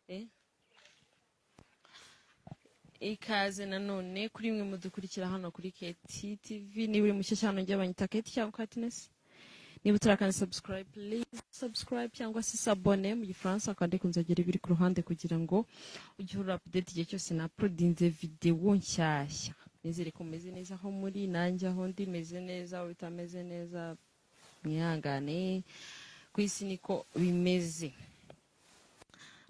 Eh? Ikaze nanone kuri mwe mudukurikira hano kuri KT TV. Niba uri mushya cyane, ujya banyita Keti cyangwa Katines. Niba utarakanda subscribe, please subscribe cyangwa se s'abonner mu Gifaransa, kandi ku nzogera ibiri ku ruhande kugira ngo ujye uhora update igihe cyose na uploadinze video nshyashya. Nizere ko mumeze neza aho muri, nanjye aho ndi meze neza. Aho bitameze neza, mwihangane, ku isi niko bimeze,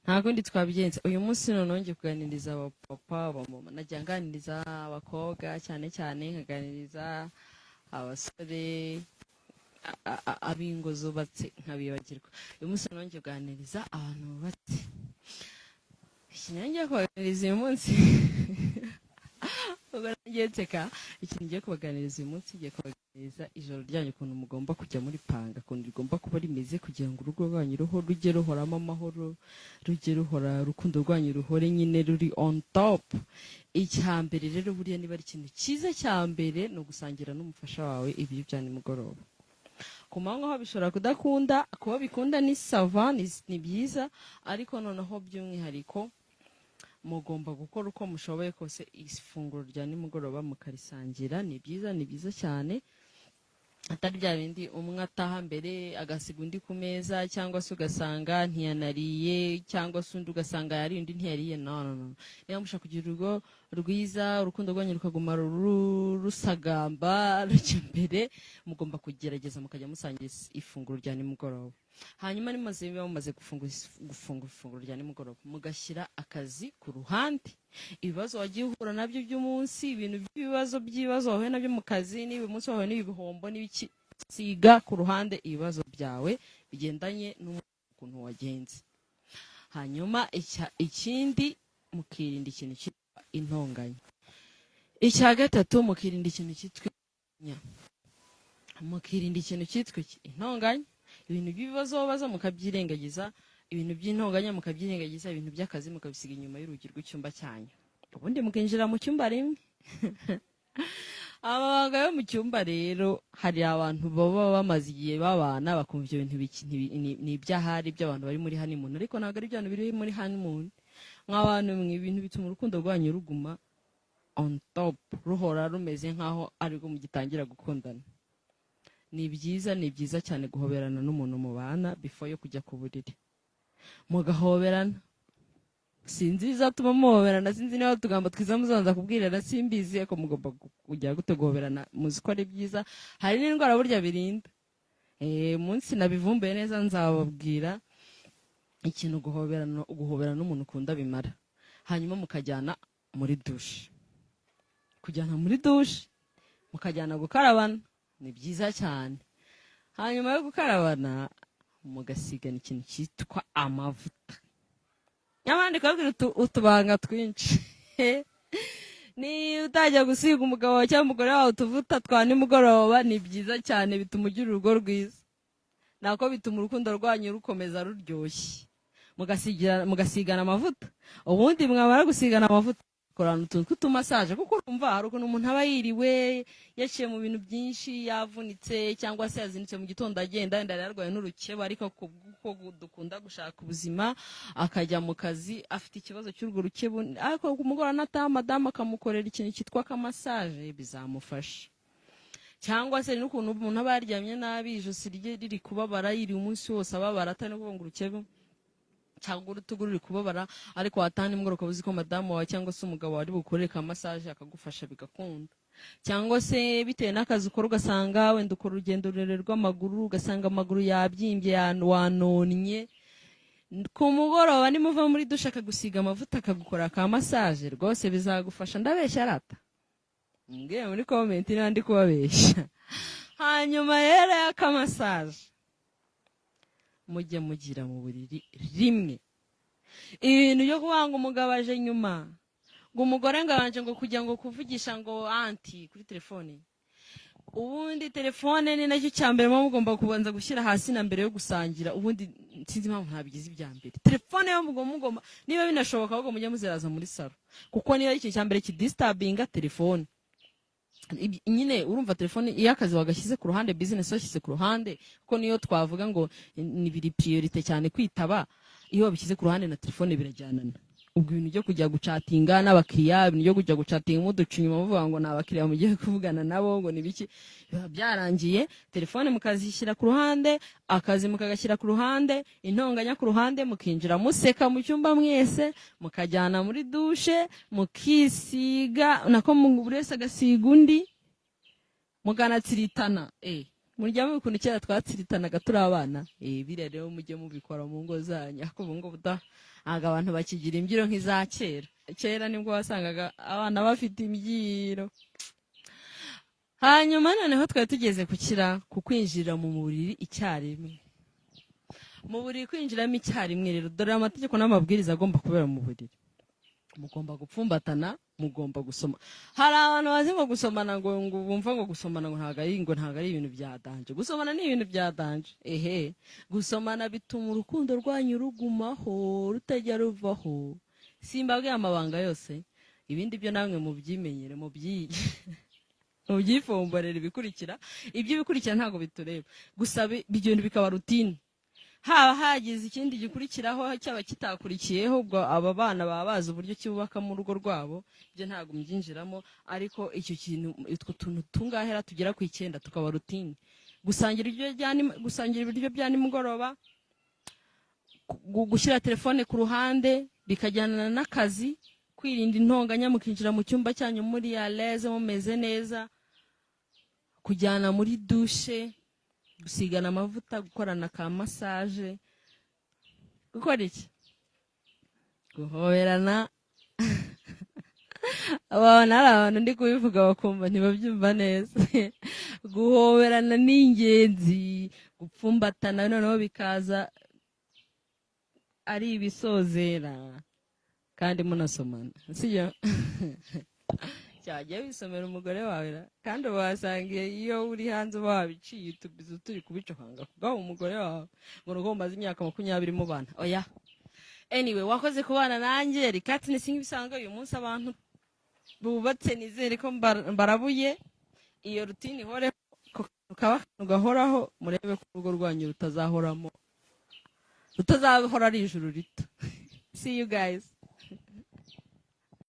nta kundi twabigenza. Uyu munsi noneho ngiye kuganiriza abapapa, abamama. Najya nganiriza abakobwa cyane cyane, nkaganiriza abasore ab'ingo zubatse nkabibagirwa. Uyu munsi noneho ngiye kuganiriza abantu bubatse. Ikintu ngiye kubaganiriza uyu munsi, ubwo ngiye nseka, ikintu ngiye kubaganiriza uyu munsi, ngiye kubaganiriza ijoro ryanyu, ukuntu mugomba kujya muri panga, ukuntu rigomba kuba rimeze kugira ngo urugo rwanyu ruho rujye ruhoramo amahoro, rujye ruhora urukundo rwanyu ruhore nyine ruri on top. Icya mbere rero, buriya niba ari ikintu cyiza cya mbere, ni ugusangira n'umufasha wawe ibiryo bya nimugoroba. Ku manywa ho bishobora kudakunda, kuba bikunda ni ça va, ni byiza, ariko noneho by'umwihariko mugomba gukora uko mushoboye kose ifunguro rya nimugoroba mukarisangira. Ni byiza, ni byiza cyane, atari bya bindi umwe ataha mbere agasiga undi ku meza, cyangwa se ugasanga ntiyanariye, cyangwa se undi ugasanga yariye undi ntiyariye. No, no, no. Niba mushaka kugira urugo rwiza, urukundo rwanyu rukaguma rusagamba rujya imbere, mugomba kugerageza mukajya musangira ifunguro rya nimugoroba. Hanyuma nimaze niba mumaze gufungura ifunguro rya nimugoroba, mugashyira akazi ku ruhande, ibibazo wagiye uhura nabyo by'umunsi, ibintu by'ibibazo wahuye nabyo mu kazi, niba uyu munsi wahuye n'ibihombo n'ibiki, siga ku ruhande ibibazo byawe bigendanye n'ukuntu wagenze. Hanyuma ikindi, mukirinda ikintu cyitwa intonganya. Icya gatatu, mukirinda ikintu cyitwa intonganya, mukirinda ikintu cyitwa iki? Intonganya. Ibintu by'ibibazo baza mukabyirengagiza, ibintu by'intonganya mukabyirengagiza, ibintu by'akazi mukabisiga inyuma y'urugi rw'icyumba cyanyu, ubundi mukinjira mu cyumba rimwe. Amabanga yo mu cyumba rero, hari abantu baba bamaze igihe babana bakumva ibyo bintu ni iby'ahari by'abantu bari muri honeymoon, ariko ntabwo ari ibyo biri muri honeymoon. Nk'abantu mwe, ibintu bituma urukundo rwanyu ruguma on top, ruhora rumeze nk'aho aribwo mugitangira gukundana. Ni byiza, ni byiza cyane guhoberana n'umuntu mubana before yo kujya ku buriri, mugahoberana. Sinzi izatuma muhoberana, sinzi niba utugambo twiza muzabanza kubwirana, simbizi, ariko mugomba kujya gute guhoberana, muzi ko ari byiza. Hari n'indwara burya birinda. Umunsi nabivumbuye neza nzababwira ikintu guhoberana n'umuntu ukunda bimara. Hanyuma mukajyana muri douche, kujyana muri douche, mukajyana gukarabana, ni byiza cyane. Hanyuma yo gukarabana, mugasigana ikintu cyitwa amavuta. Nyamara ndi kubabwira utubanga twinshi. Niba utajya gusiga umugabo wawe cyangwa umugore wawe utuvuta twa nimugoroba, ni byiza cyane, bituma ugira urugo rwiza, nako bituma urukundo rwanyu rukomeza ruryoshye. Mugasigana amavuta, ubundi mwamara gusigana amavuta, korana utuntu tw'utumassage, kuko urumva hari ukuntu umuntu aba yiriwe yaciye mu bintu byinshi, yavunitse, cyangwa se yazindutse mu gitondo agenda, wenda yari yarwaye n'urukeba, ariko kubw'uko dukunda gushaka ubuzima akajya mu kazi afite ikibazo cy'urwo rukebo, ariko ku mugoroba nataha madamu akamukorera ikintu cyitwa akamassage, bizamufasha. Cyangwa se n'ukuntu umuntu aba yaryamye nabi, ijosi rye riri kubabara, yiriwe umunsi wose ababara, atari no kuvuga ngo urukebe cyangwa urutugu ruri kubabara, ariko wataha nimugoroba ukaba uzi ko madamu wawe cyangwa se umugabo wawe ari bukorere ka massage akagufasha, bigakunda. Cyangwa se bitewe n'akazi ukora, ugasanga wenda ukora urugendo rurerure rw'amaguru, ugasanga amaguru yabyimbye, wanonnye, ku mugoroba nimuva muri douche akagusiga amavuta, akagukora ka massage, rwose bizagufasha. Ndabeshya rata? Mbwire muri comment niba ndi kubabeshya. Hanyuma rero y'akamassage, mujye mugira mu buriri rimwe. Ibintu byo kuvuga ngo umugabo aje nyuma, ngo umugore ngo abanje ngo kujya ngo kuvugisha ngo aunty kuri telefone, ubundi telefone ni nacyo cya mbere muba mugomba kubanza gushyira hasi na mbere yo gusangira. Ubundi sinzi impamvu ntabigize ibya mbere. Telefone yo mugomba, niba binashoboka, ahubwo mujye muziraza muri salon, kuko niba ari ikintu cya mbere kidisturbinga, telefone. Nyine urumva telefone, iyo akazi wagashyize ku ruhande, business washyize ku ruhande, kuko niyo twavuga ngo ni biri priorité cyane kwitaba. Iyo wabishyize ku ruhande na telefone birajyanana. Ubwo ibintu byo kujya gucatinga n'abakiriya, ibintu byo kujya gucatinga muduca inyuma muvuga ngo ni abakiriya mugiye kuvugana nabo, ngo ni biki, biba byarangiye. Telefone mukazishyira ku ruhande, akazi mukagashyira ku ruhande, intonganya ku ruhande, mukinjira museka mu cyumba mwese, mukajyana muri douche, mukisiga, nako buri wese agasiga undi, mukanatsiritana. Murya ukuntu kera twatsiritanaga turi abana. Biriya rero mujye mubikora mu ngo zanyu. Ariko ubu ngubu da, ntabwo abantu bakigira imbyiro nk'iza kera. Kera nibwo wasangaga abana bafite imbyiro. Hanyuma noneho twari tugeze kukira ku kwinjira mu buriri icyarimwe. Mu buriri kwinjiramo icyarimwe rero, dore amategeko n'amabwiriza agomba kubera mu buriri. Mugomba gupfumbatana, mugomba gusoma. Hari abantu bazi ngo gusomana, ngo bumva ngo gusomana ngo ntabwo ari ibintu bya danger. Gusomana ni ibintu bya danger. Ehe, gusomana bituma urukundo rwanyu rugumaho, rutajya ruvaho. Simbabwiye amabanga yose, ibindi byo namwe mubyimenyere, mubyige, mubyifumborere. Ibikurikira, ibyo bikurikira ntabwo bitureba. Gusa ibyo bintu bikaba routine, haba hagize ikindi gikurikiraho, cyaba kitakurikiyeho, ubwo aba bana baba bazi uburyo ki bubakamo urugo rwabo, ibyo ntabwo mbyinjiramo. Ariko icyo kintu, utwo tuntu tungahera tugera ku 9, tukaba routine. Gusangira ibiryo bya nimugoroba, gushyira telefone ku ruhande bikajyana n'akazi, kwirinda intonganya, mukinjira mu cyumba cyanyu muri à l'aise, mumeze neza, kujyana muri douche, gusigana amavuta, gukorana ka massage, gukora iki, guhoberana. Abantu, hari abantu ndi kubivuga bakumva ntibabyumva neza. Guhoberana ni ingenzi, gupfumbatana noneho bikaza ari ibisozera, kandi munasomana, sibyo? Cyajya wisomera umugore wawe ra. Kandi uba wasanga iyo uri hanze uba wabiciye utubizo turi kubicohanga kugaha umugore wawe, ngo ni uko mumaze imyaka 20 mubana. Oya. Anyway, wakoze kubana nanjye rikati ni nk'ibisanzwe. Uyu munsi abantu bubatse, nizere ko mbarabuye. Iyo routine ihoreho, kaba akantu gahoraho, murebe ko urugo rwanyu rutazahoramo, rutazahora ari ijuru rito. See you guys.